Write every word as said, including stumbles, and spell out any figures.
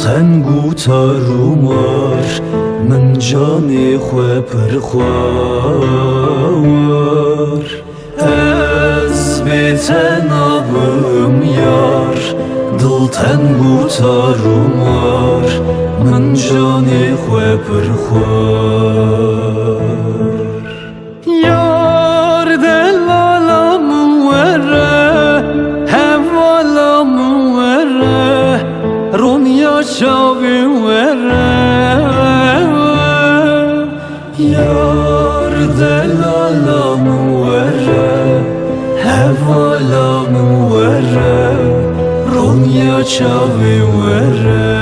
Teng û tar û mar, min canê xwe pir xwar. Ez bê te nabim yar, dil teng û tar û mar, min canê xwe pir xwar. Yar delala min were, hevala min were, ronya çavê were. Yar delala min were, hevala min were, ronya çavê were.